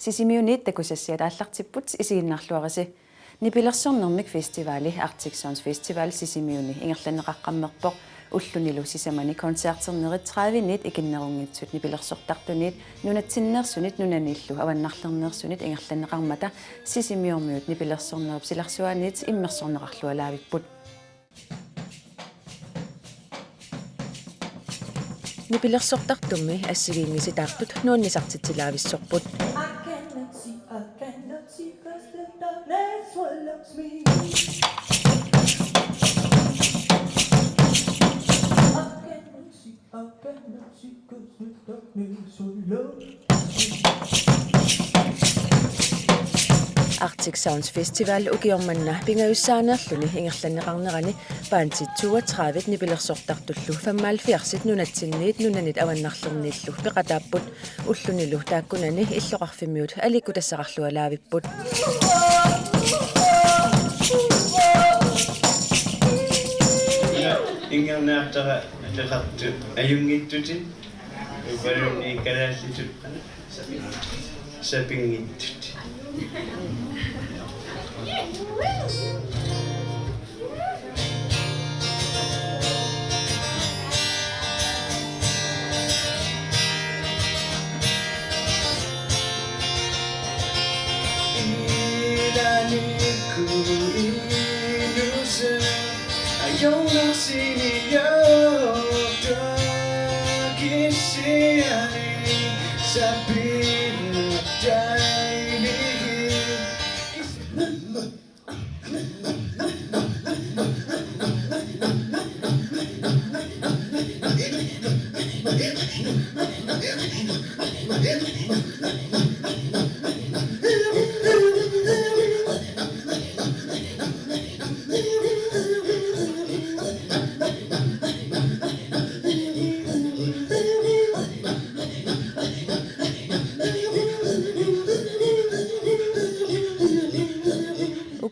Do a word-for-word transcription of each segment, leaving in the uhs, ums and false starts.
Sisimiuniit takusassiat aallartipput, isiginnaarluarisi. Nipilersornermik festivali Arctic Sounds Festival Sisimiuni ingerlanneqaqqammerpoq. Ullunilu sisamani koncerternerit tredive-niit ikinnerunngitsut nipilersortartuniit nunatsinneersunit nunanillu avannarlerneersunit ingerlanneqarmata Sisimiormiut nipilersornerup silarsuaaniit immersorneqarlualaavipput. Nipilersortartummi assigiinngisitaartut nuannisartitsilaavissorput. I cannot see, I cannot see, 'cause the darkness swallows me. I cannot see, I cannot see, 'cause the darkness swallows me. Arctic Sounds Festival ukioq manna pingajussaaneerluni ingerlanneqarnerani bandit toogtredive nipilersortartullu femoghalvfjerds nunatsinniit nunanit avannarlerniillu peqataapput. Ullunilu taakkunani illoqarfimmiut aliikkutassaqarlualaavipput. Ingerlaartara ateqartut ajunngitsutit, upaluunniit kalaallisut sapinngitsut.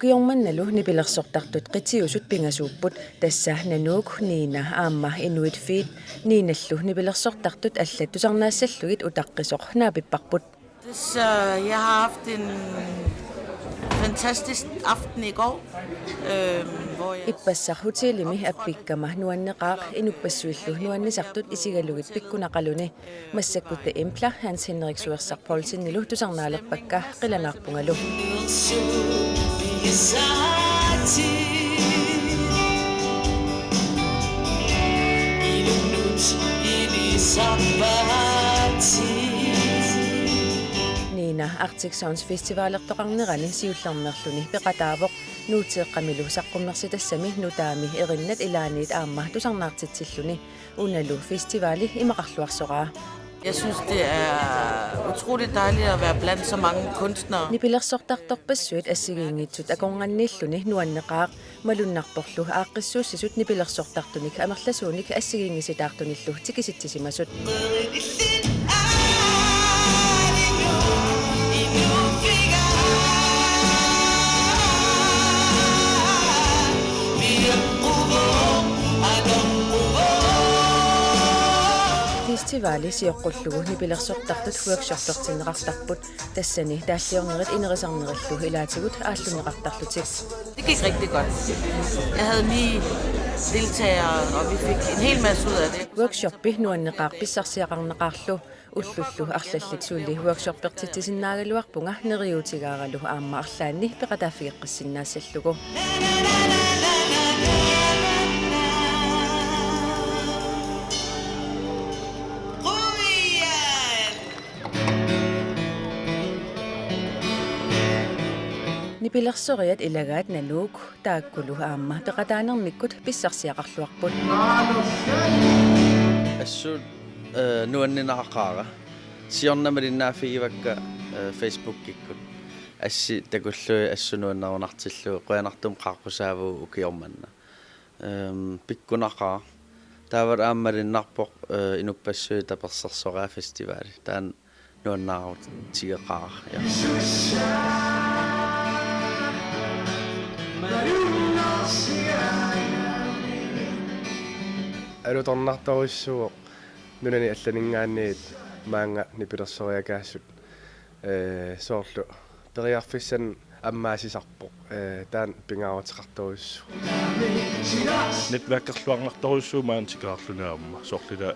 Ukioq mannalu nipilersortartut qitiusut pingasuupput, tassa Nanook, Nina aamma Inuit Feet. Ninallu nipilersortartut allat tusarnaassallugit utaqqisoq naapipparput. Tassa, jeg har haft en fantastisk aften i går, øhm, hvor jeg Ippassaq hotelimi appikkama nuanneqaaq, inuppassuillu nuannisartut isigalugit pikkunaqaluni. Massakkut Impla Hans Henrik Suersaq Poulsenilu tusarnaalerpakka, qilanaarpungalu. Nina Arctic Sounds Festivalertoqarnerani siullermeerluni peqataavoq, Nuuteeqqamilu saqqummersitassami nutaami erinnat ilaanniit aamma tusarnaartitsilluni. Unalu festivali imaqarluarsoraa. Jeg synes, det er utroligt dejligt at være blandt så mange kunstnere. Nipilersortartorpassuit assigiinngitsut akornanniilluni nuanneqaaq, malunnarporlu aaqqissuussisut nipilersortartunik amerlasuunik assigiinngisitaartunillu tikisitsisimasut. Festivali sioqqullugu nipilersortartut workshoppertinneqartarput, tassani taalliornerit inerisarnerillu ilaatigut aallunneqartarlutik. Det gik rigtig godt. Jeg havde ni deltagere, og vi fik en hel masse ud af det. Workshoppi nuanneqaaq pissarsiaqarneqarlu. Ullullu arlallit suli workshoppertitsisinnaagaluarpunga neriuutigaaralu aamma arlaanni peqataaffigeqqissinnaassallugu. Nipilersoriat ilagaat Nanook taakkulu aamma peqataanermikkut pissarsiaqarluarput. Assut, eh, nuanninaqaara. Siorna malinnaaffigivakka, eh, Facebookikkut. Assi takullugit assut nuannerunartillugu, qujanartumik qaaqqusaavugut ukioq manna. Ehm, pikkunaqaaq. Taava aamma malunnarpoq, eh, inuppassuit tapersersoraat festivali. Taanna nuannaarutigeqaara. Ja. Alutornartorujussuuvoq nunani allaninngaanniit maanga nipilersoriakaassut. Ee, soorlu periarfissanik ammaasisarpoq. Ee, taanna pingaaruteqartorujussuuvoq. Netværkerluarnartorujussuuvoq maani tikeraarluni aamma. Soorlu ila,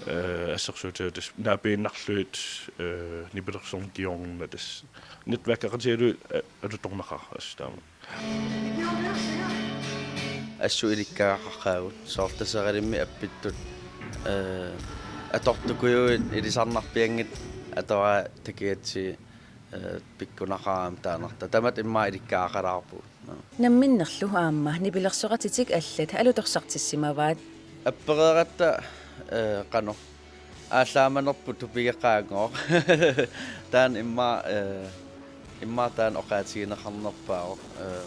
ee, assersuutigalugu tassa naapiinnarlugit, ee, nipilersorneq kingorna tassa. Netværkeqatigalugit, ee, alutornaqaaq assut taama. Assut ilikkagaqarput, soorlu Taseralimmi appittut, ee, atortukujuit ilisarnarpianngitsut atoraat takigatsigit, ee, pikkunaqaaq aamma taannartaa. Tamatta immaqa ilikkagaqalaarpugut. Namminnerlu aamma nipilersoqatitik allat alutorsartissimavaat. Appereeratta, ee, qanoq aallaamanerput tupigeqaanngooq. Taanna immaqa, ee, immaqa taanna oqaatigineqarnerpaavoq, ee,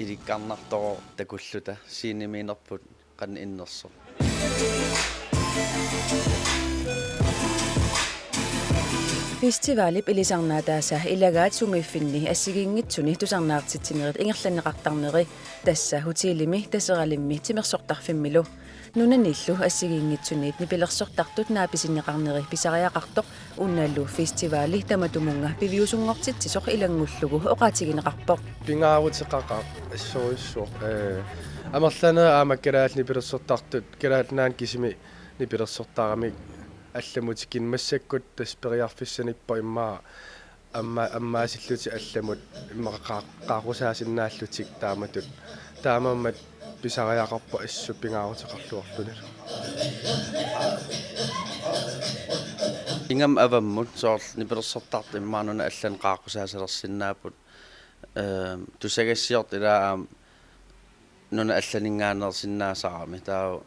ilikkarnartooq takulluta scenemiinerput qanoq innersoq. Festivalip ilisarnaataasa ilagaat sumiiffinni assigiinngitsuni tusarnaartitsinerit ingerlanneqartarneri, tassa hotelimi Taseralimmi timersortarfimmilu. Nunanillu assigiinngitsuniit nipilersortartut naapisinneqarneri pisariaqartoq unalu festivali tamatumunnga piviusunngortitsisoq ilanngullugu oqaatigineqarpoq. Pingaaruteqaqaaq assorujussuaq. Ee, amerlanerit aamma kalaallit nipilersortartut, Kalaallit Nunaanni kisimi nipilersortaramik allamut tikinneq massakkut tassa periarfissanippoq immaqa amma-, ammaasillutik allamut immaqa qaa-, qaaqqusaasinnaallutigu taamatut. Taamaammat pisariaqarpoq assut pingaaruteqarluarlunilu. Ingammik avammut soorlu nipilersortartut immaqa nunat allanut qaaqqusaasalersinnaapput. Ee, tusagassiortoq ilaa aamma nunat allaninngaanneersinnaasarami. Taava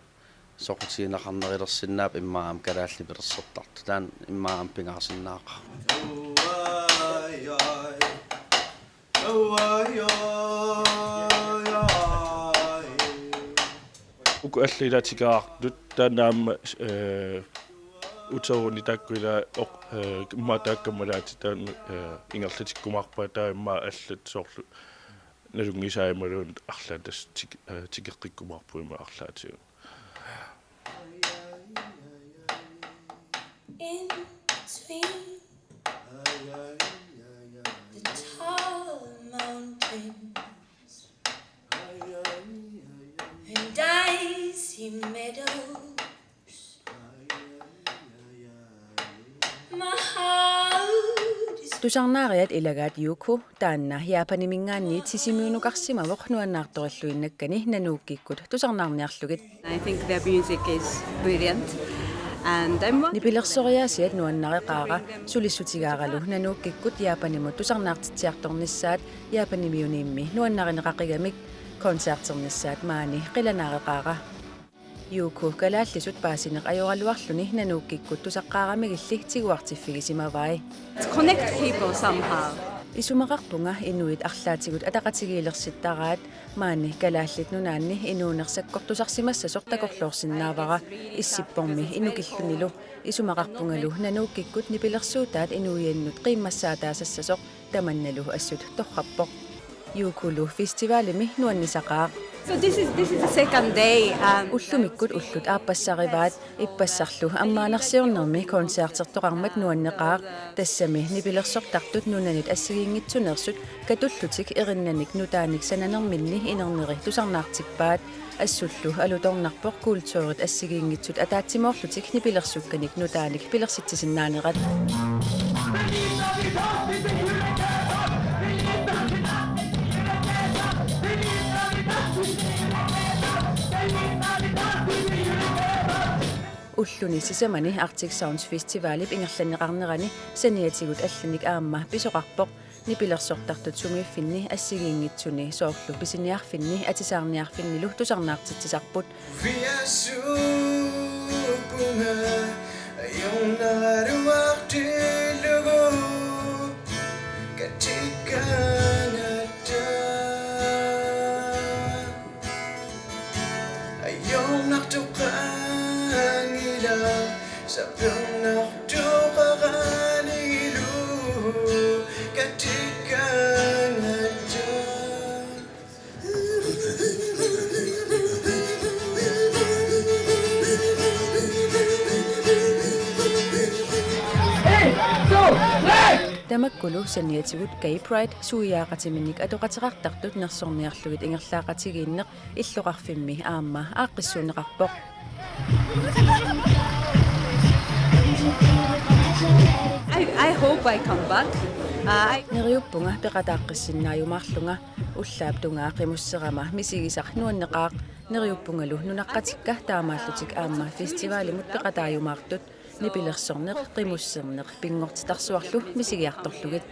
soqutigineqarnerulersinnaapput immaqa aamma kalaallit nipilersortartut. Taanna immaqa aamma pingaarsinnaaqaaq. Uku allat ilaat tikeraartut taanna aamma, ee, uteruni taakku ilaa oq-, ee, immaqa taakku kammalaatit taanna, ee, ingerlatikkumaarpaat, taava immaqa allat soorlu nalunngisai imaluunniit arlaat tassa tik-, ee, tikeqqikkumaarput immaqa arlaatigut. In between the tall mountains and icy meadows, my heart is Tusarnaariat ilagaat Yuko taanna Japaniminngaanniit Sisimiunukarsimavoq nuannaartorilluinnakkani Nanuukkikkut tusarnaarniarlugit. I think their music is brilliant. And I'm won- Nipilersoriaasiat nuannareqaara, sulissutigaaralu Nanuukkikkut Japanimut tusarnaartitsiartornissaat Japanimiuniimmi nuannarineqaqigamik. Koncerternissaat maani qilanaareqaara. Yuko kalaallisut paasineq ajoraluarluni Nanuukkikkut tusaqqaaramigilli tiguartiffigisimavai. Connect people somehow. Isumaqarpunga inuit arlaatigut ataqatigiilersittaraat, maani Kalaallit Nunaanni inuuneq sakkortusarsimassasoq takorloorsinnaavara, Issippormi inukillunilu. Isumaqarpungalu Nanuukkikkut nipilersuutaat inuiannut qiimmassaataasassasoq tamannalu assut torrappoq. Yukolu festivalimi nuannisaqaaq. So this is, this is the second day, um, Ullumikkut ullut aappassarivaat, ippassarlu ammaanarsiornermi koncertertoqarmat nuanneqaaq, tassami nipilersortartut nunanit assigiinngitsuneersut katullutik erinnanik nutaanik sananerminni inerneri tusarnaartippaat. Assullu alutornarpoq kulturit assigiinngitsut ataatsimoorlutik nipilersukkanik nutaanik pilersitsisinnaanerat. Ulluni sisamani Arctic Sounds Festivalip ingerlanneqarnerani saniatigut allanik aamma pisoqarpoq. Nipilersortartut sumiiffinni assigiinngitsuni soorlu pisiniarfinni atisaarniarfinnilu tusarnaartitsisarput. Viasupunga ajornaraluartillugu katikkaangatta. Ajornartoqanngilaq sapernartoqaranilu katikkaangatta. Tamakkulu saniatigut Gay Pride suiaaqatiminnik atoqateqartartut nersorniarlugit ingerlaaqatigiinneq illoqarfimmi aamma aaqqissuunneqarpoq. I, I hope I come back. Uh, I... Neriuppunga peqataaqqissinnaajumaarlunga, ullaap tungaa qimusserama misigisaq nuanneqaaq. Neriuppungalu nunaqqatikka taamaallutik aamma festivalimut peqataajumaartut nipilersorneq, qimusserneq pinngortitarsuarlu misigiartorlugit.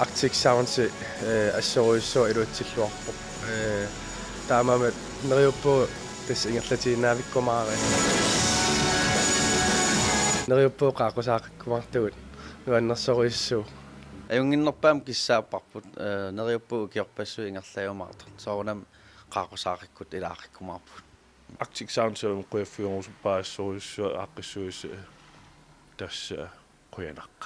Arctic Sounds, eh, assorujussuaq iluatsilluarpoq. Eh, taamaammat neriuppugut tassa ingerlatiinnaavikkumaarput. Neriuppugut qaaqqusaaqikkumaartugut, nuannersorujussuuvoq. Ajunnginnerpaamik kissaapparput, eh, neriuppugut ukiorpassuit ingerlajumaartut. Soorunami qaaqqusaaqikkutta ilaaqikkumaarpugut. Arctic Sounds qujaffigigusuppaassoorujussua aaqqissuussua tassa qujanaq.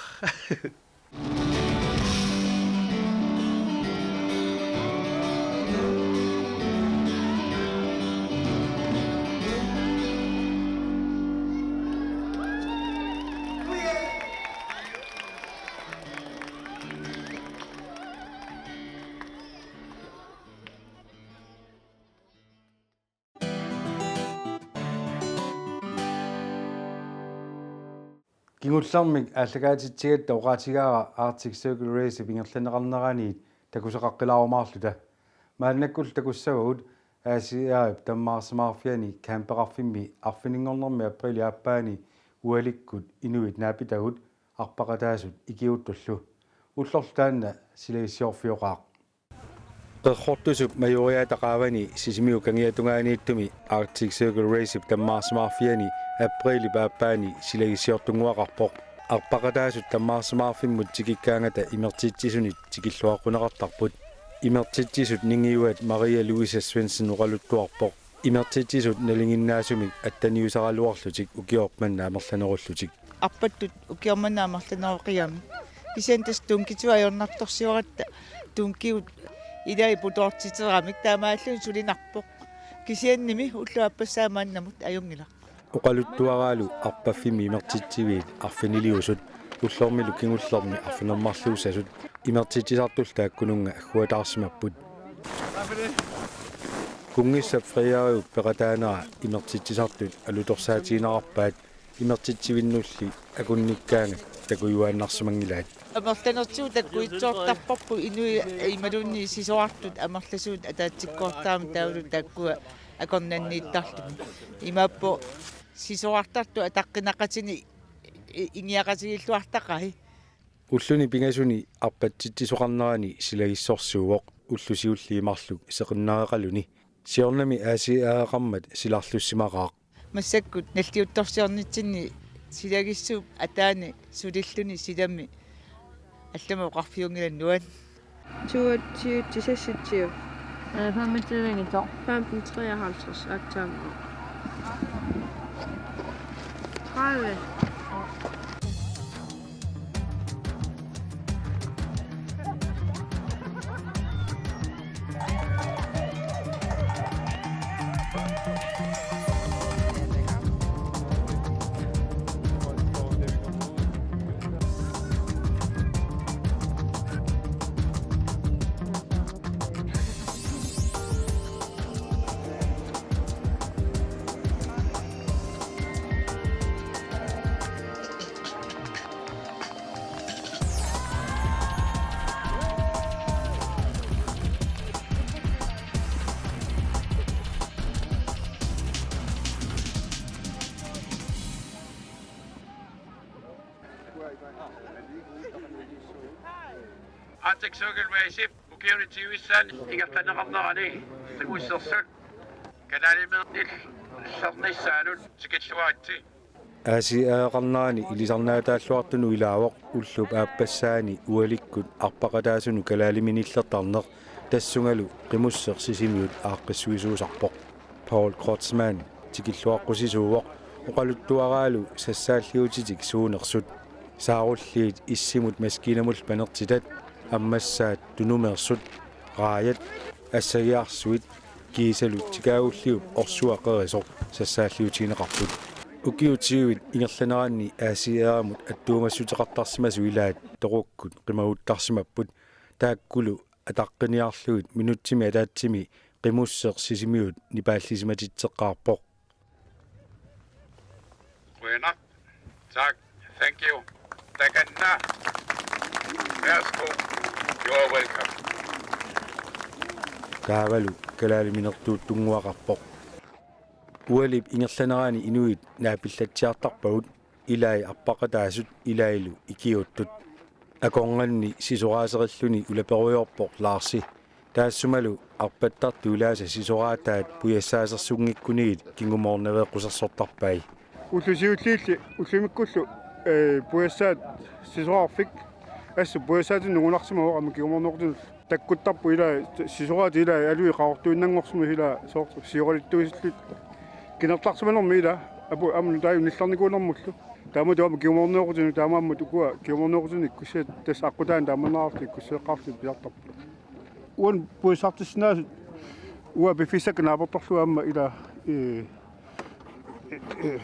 Kingullermik aallakaatitsigatta oqaatigaara Arctic Circle Race-ip ingerlanneqarneraniit takusaqaqqilaarumaarluta. Maannakkullu takussavagut Aasiaap tammaarsimaarfiani campeqarfimmi arfininngornermi apriilip aappaani ualikkut inuit naapitagut arpaqataasut ikiuuttullu. Ullorlu taanna silagissiorfioqaaq. Qerrortusup majoriaata qaavani Sisimiut kangiatungaaniittumi Arctic Circle Race-ip tammaarsimaarfiani apriilip aappaani silagissiortunnguaqarpoq. Arpaqataasut tammaarsimaarfimmut tikikkaangata imertitsisunit tikilluaqquneqartarput. Imertitsisut ningiuat Maria Louise Svendsen oqaluttuarpoq. Imertitsisut nalinginnaasumik attaniusaraluarlutik ukioq manna amerlanerullutik. Arpattut ukioq manna amerlaneroqigamik. Kisianni tassa dunkitut ajornartorsiorpakka, dunkigut ilai putoortiteramik, taamaalilluni sulinarpoq. Kisiannimi ullut aappassaat maannamut ajunngilaq. Oqaluttuaraalu arpaffimmi imertitsiviit arfiniliusut, ullormilu kingullermi arfineq-marluussasut, imertitsisartullu taakkununnga agguataarsimapput. Kunngissap Frederiup peqataanera imertitsisartut alutorsaatigineqarpaat, imertitsivinnulli akunnikkaangat takujuaannarsimanngilaat. Amerlanertigut takkuitsoortarparput inuit imaluunniit sisorartut amerlasuut ataatsikkoortaramik taavalu taakkua akornanniittarlugit. Imaappoq sisorartartut ataqqinaqatini i-, ingiaqatigiilluartaqaat. Ulluni pingasuni arpatsitsisoqarnerani silagissorsuuvoq ullut siulliit marluk seqinnareqaluni. Siornami Aasiaat areqarmat silarlussimaqaaq. Massakkut nalliuttorsiornitsinni silagissuup ataani sulilluni silami allamut oqarfiunngilaq nuann. Toogtyve til seksogtyve. Øh, femogtyve. Femten treoghalvtreds, October. Tredive. Arctic Circle Race-ip ukiuni tyvessaani ingerlanneqarnerani takussersut kanaalimiinnillernissaanut tikilluaritsi. Aasiaat areqarnerani ilisarnaataalluartunut ilaavoq ullup aappassaani ualikkut arpaqataasunut kalaalimiinnillertarneq Tassungalu Qimusseq Sisimiut aaqqissuisuusarpoq. Paul Kreutzmann tikilluaqqusisuuvoq oqaluttuaraalu sassaalliutitik suunersut. Saarulliit issimut maskiinamullu panertitat, ammassaat tunumeersut, raajat, assagiarsuit kiisalu tikaagulliup orsua qerisoq sassaalliutigineqarput. Ukiut tyvit ingerlaneranni A C R-imut attuumassuteqartarsimasut ilaat toqukkut qimaguttarsimapput, taakkulu ataqqiniarlugit minutsimi ataatsimi Qimusseq Sisimiut nipaallisimatitsisoqarpoq. Qujanaq. Tak. Thank you. Takanna. Værsgo. You're welcome. Taavalu kalaaliminertuuttunnguaqarpoq. Ualip ingerlanerani inuit naapillatsiartarpagut, ilai arpaqataasut ilailu ikiuuttut. Akornanni sisoraaserilluni ulaperujoorpoq Larsi. Taassumalu arpattartut ilaasa sisoraataat pujassaasersuunngikkunigit kingumoornaveeqqusersortarpai. Ullut siulliilli ullumikkullu, ee, pujassaat sisoraarfik assut pujassaatinik nungunarsimavoq aamma kingumoornerutinut. Takkuttarput ilaa sisoraat ilaa alui qaqortuinnanngorsimavoq ilaa soorlu sioralittuisillit kinertarsimanermi ilaa apu amun taaju nillarnikuunermullu. Taama tuama kingumoornerutinut taamaammat ukua kingumoornerutinut ikkussiat tassa aqqutaani taamannararti ikkussiaqqaarti piartarput. Uan puissartissinnaasut uanga piffissakka naapertorlugu aamma ilaa, ee, ee,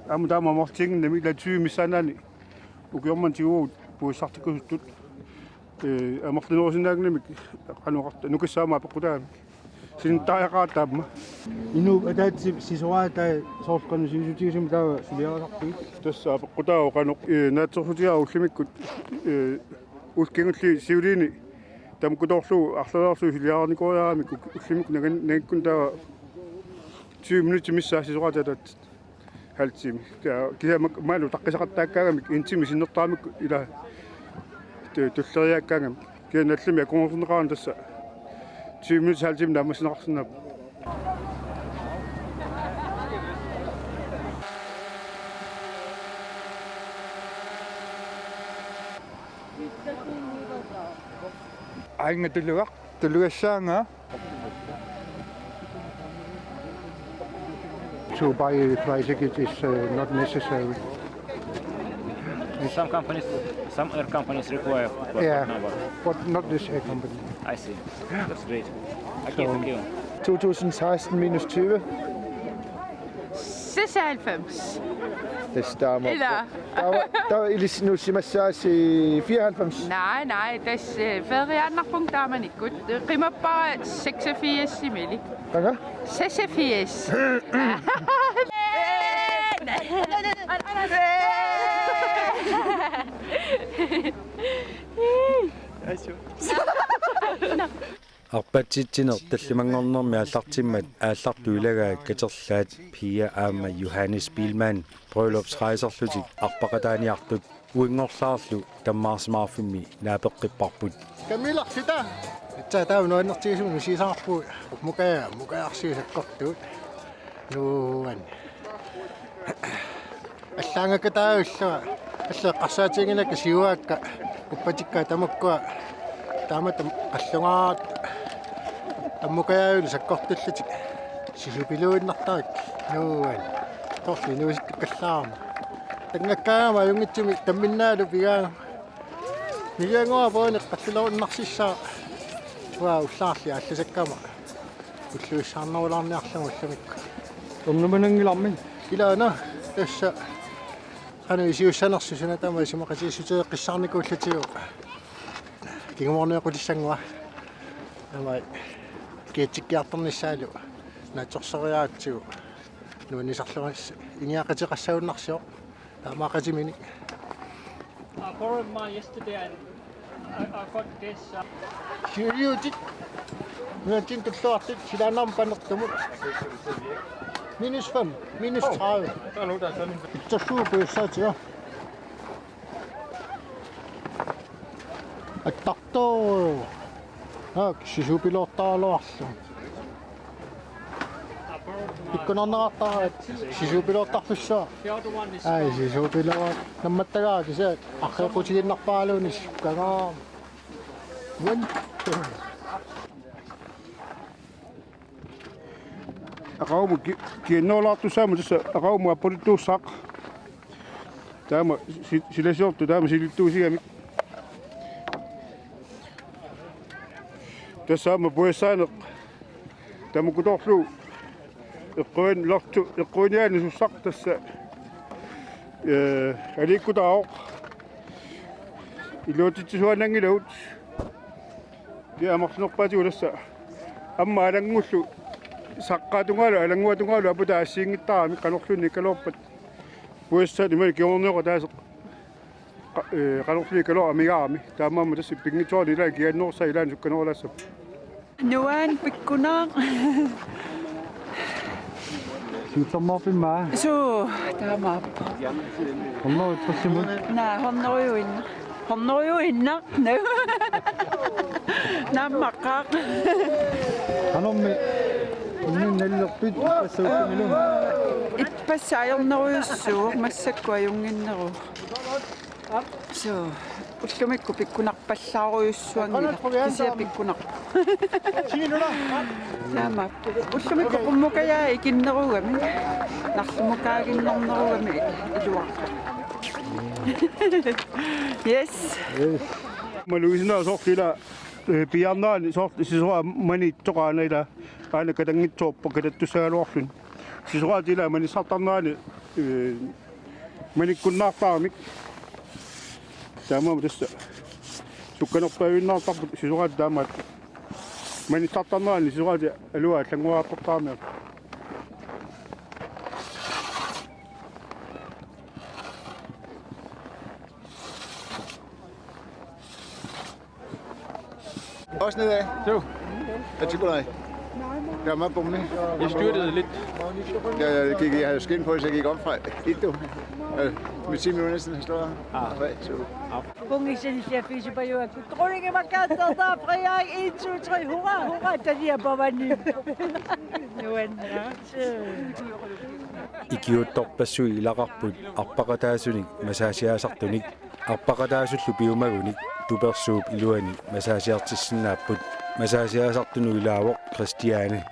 aamma taama amerlatiginngimmat ilaa tyve missaannaani ukioq manna tiguagut puissartikkusuttut. Ee, amerlanerusinnaannginnamik qanoq oqarta nukissaama apeqqutaamik. Sinittariaqaat taama. Inuup ataatsip sisoraatai soorlu qanoq sivisutigisumik taava suliarisarpigit? Tassa apeqqutaavoq qanoq, ee, naatsorsuutigaara ullumikkut, ee, ullut kingulliit siuliini tamakkutoorlugu arlaleriarlugu suliarinikuugaramik ullumikkut nangan-, nangikkuni taava tyve minutsit missaat sisoraataat halv time. Taava kisianni mak-, maani utaqqisaqattaakkaangamik en time sinnertaramikku ilaa tu-, tulleriiaakkaangamik. Kisianni allamik akornuserneqarani tassa tyve minutsit halv time naammassineqarsinnaavoq. Ainga tulugaq, tulugassaanga. To buy a flight ticket is, uh, not necessary. Some companies, some air companies require passport, yeah, number, but not this air company. I see. That's great. Okay, so, thank you. Two tusind seksten minus tyve. Seksoghalvfems. Tassa taama. Ilaa. Taava, taava ilissi nuussimassaasi fireoghalvfems. Nej, nej, tassa, øh, feriaannarpunga taamanikkut. Qimappara seksogfirsimilik. Qanga? Seksogfirs. Arpatsitsineq tallimanngornermi aallartimmat aallartut ilagaat katerlaat Pia aamma Johannes Biilmann bryllupsrejserlutik arpaqataaniartut uinngorlaarlu tammaarsimaarfimmi naapeqqipparput. Kamilarsita. Itsa taava nuannertigisumik misigisaqarpugut. Mukaja, mukajarsiusakkortuut. Nuan. Allaanngakka taavillunga. Alla eqqarsaatiginginnakka siuaakka. Uppatikka tamakkua. Taamatut qallungaarutta. Ammukajaavilu sakkortullutik. Sisupiluinnartarakku. Nuan. Torli nuusittukkallaarama. Tanngakkaangama ajunngitsumik tamminnaalu pigaanga. Migiannguara pooni qallulerunnarsissaaq. Uanga ullaarli aallasakkama. Ulluissaarnerulaarniarlugu ullumikkut. Ernumananngilarmi? Ilaana, tassa. Qanoq iliussanersoq suna taama isumaqatigiissuteqqissaarnikuullutigu. Kingumoorneqqutissanngua. Taama. Kiatsikkiartornissaalu. Naatsorsoriaratsigu. Nuannisarluarisi. Ingiaqateqassagunarsivoq. Taamaaqatiminik. I borrowed mine yesterday and I, I got this. Uh, Siriutit. Nuantin tulluartut silaannarmut panertumut. Minus fem, minus tredive. Tassuuku issaatiga. Attartoo. Aa, sisupiloortaraluarlu. Ikkunarnerartaa sisupiloortarfissaa. Ai, sisupiloor. Nammattagaa kisianni arreeqqutigiinnarparaluunniit sukkagaa. Uan. Aqagumut ki-, kiannoolaartussaammat tassa aqagumut appaluttuussaaq. Taama si-, silasiortoq taama silittuusigamik. Tassa aamma pujassaaneq tamakkutorlugu eqquin-, lortu-, eqquiniaanisussaq tassa, ee, aliikkutaavoq. Iluatsitsisuaannanngilagut. Kia amerlanerpaatigut tassa aamma alanngullu saqqaatungalu, alannguatungalu aputaa assigiinngittarami qanorluunniit ikkaluarpat. Pujassat imaluunniit kingornioqataaseq qa-, ee, qanorluunniit ikkaluarpat amigaarami. Taamaammat tassa pinngitsoorani ilaanni kiannoorsaa ilaanni sukkanerulaassapput. Nuan pikkunaq. Siullermeerpimma? Suu, taamaappoq. Hundrede tres-imut? Naa, hundrede-uinnaq. Hundrede-uinnaq. Naammaqqaaq. Qanormi unnunnallerpit ippassaq ukkunilu? Ippassaq ajornerujussuuvoq, massakkut ajunnginneruvoq. Suu, ullumikkut pikkunarpallaarujussuanngilaq. Kisianni pikkunarpoq. Taama. Ullumikkut qummukajaa ikinnerugami. Narlumukaaginnernerugami iluarpoq. Yes. Malugisinaaq soorlu ila, ee, piiarnerani soorlu sisoraat maniitsoq aana ila. Aana katanngitsoorpoq katattussagaluarluni. Sisoraat ila manissartarnerani, ee, manikkunnaartaramik. Taamaammat tassa sukkanerpaajuinnaartarput sisoraat taamaat. Manissartarnerani sisoraat aluaa allanngoriartortaramiuk. Også nedad. Jo. Jeg tipper dig. Jeg er meget bumlig. Jeg styrtede lidt. Jeg, jeg, gik, jeg havde skin på, så jeg gik op fra et, du. Øh, med ti minutter næsten, han står her. Ah. Tre, to. Pungisani siafiisipajuakku. Trollingi makkaattartaa Frederik, en, to, tre, hurra, hurra, talia pavani. Nuanna. Ikiuuttorpassuit ilaqarput arpaqataasunik massagiaasartunik. Arpaqataasullu piumagunik tupersuup iluani massagiartissinnaapput. Massagiaasartunut ilaavoq Christiane.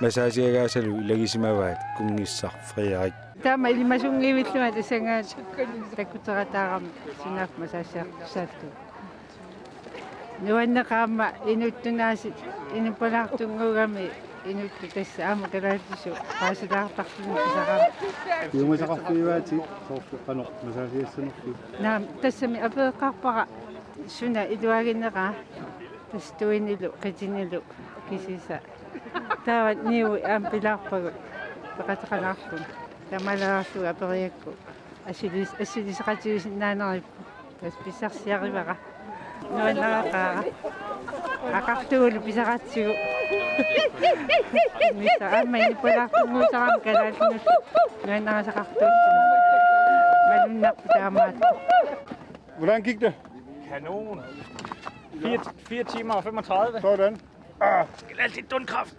Massagiagaasalu ilagisimavaat kunngissaq Frederik. Taama ilimasunngiivillunga tassanngaanniit takuteqataarami sunaaffa massagiartussaallugu. Nuanneqaaq aamma inuttut aasiit inuppalaartunnguugami inuttut tassa aamma kalaallisut paasilaartarluni pisaqarami. Piumasaqarfigivaatitit soorlu qanoq massagiassanerpit? Naamik, tassami apereqqaarpara suna iluagineraa tassa tuinilu qitinilu kisiisa. Taava niui aamma pilaarpagut peqateqalaarlugit. Taamaalalaarlugu aperiakku assilis-, assiliseqatigisinnaaneripput. Tassa pissarsiarivara. Nuannareqaara. Aqartugulu pisaratsigu. Missa aamma inuppalaartunnguusarami kalaallinut. Nuannarisaqartuulluni. Malunnarpoq taamaattut. Hvordan gik det? Kanon. Fire, fire timer og femogtredive. Sådan. Ah. Skal altid dundkraft.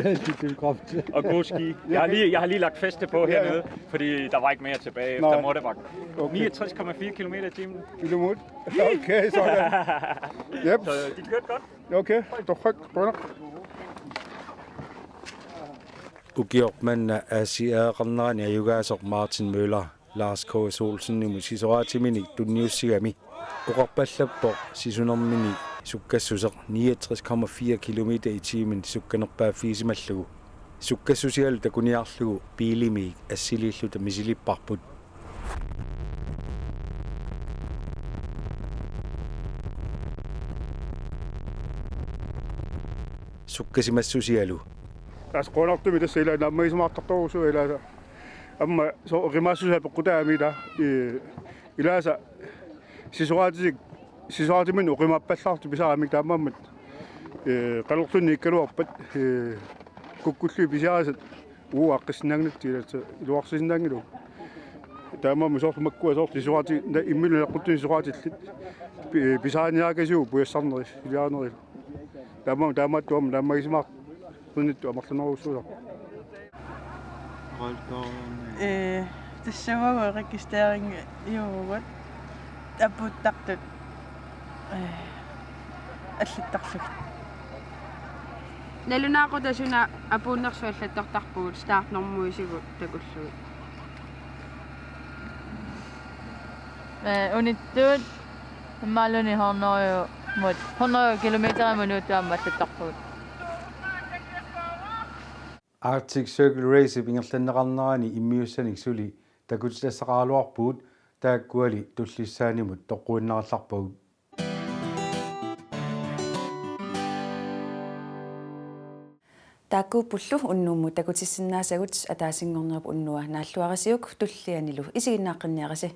Altid dundkraft. Og gode ski. Jeg har lige, jeg har lige lagt feste på hernede, fordi der var ikke mere tilbage efter Måttebak. Okay. Niogtres komma fire kilometer i timen. Kilometer? Okay, sådan. Jeps. Så de kørte godt. Okay, det var godt nok. Ukioq manna aasiaaqarnerani ajugaasoq Martin Møller Lars K S Olsenimut sisoraatiminik tunniussigami oqarpallappoq sisunermini sukkassuseq niogtres komma fire kilometer i timen sukkanerpaaffigisimallugu. Sukkassusialu takuniarlugu biilimiit assiliilluta misilipparput. Sukkasimassusialu. Tassa qujanartumik tassa ila naammagisimaartartorujussuuvoq ila. Aamma soorlu oqimaassusia peqqutaamik ila, ee, ilaasa sisoraatitik, sisoraatiminnut oqimaappallaartut pisaramik taamaammat, ee, qanorluunniit ikkaluarpat, ee, kukkulluunniit pisiarisat uagut aaqqissinnaanngilagut ilaasa iluarsisinnaanngilagut. Taamaammat soorlu makkua soorlu sisoraati-, na-, imminut naqquttunik sisoraatillit pi-, pisariniarakasiuk pujassarneri, iliarinerit. Taamaammat taamaattumik naammagisimaarnittut amerlanerujussuusarpoq. Ee, tassami uagut registreriuvugut apuuttartut, ee, allattarlugit. Nalunaaqutaq suna apuunnersoq allattortarpugut startnormuisigut takullugit. Eh, unittut imaluunniit hundrede mut, hundrede kilometerimut uagut aamma allattorpugut. Arctic Circle Race-ip ingerlanneqarnerani immiussanik suli takutitassaqaraluarpugut, taakkuali tullissaanimut toqquinnarallarpagut. Taakkuuppullu unnummut takutissinnaasagut. Ataasinngornerup unnuaq naalluarisiuk, tullianilu isiginnaaqqinniarisi.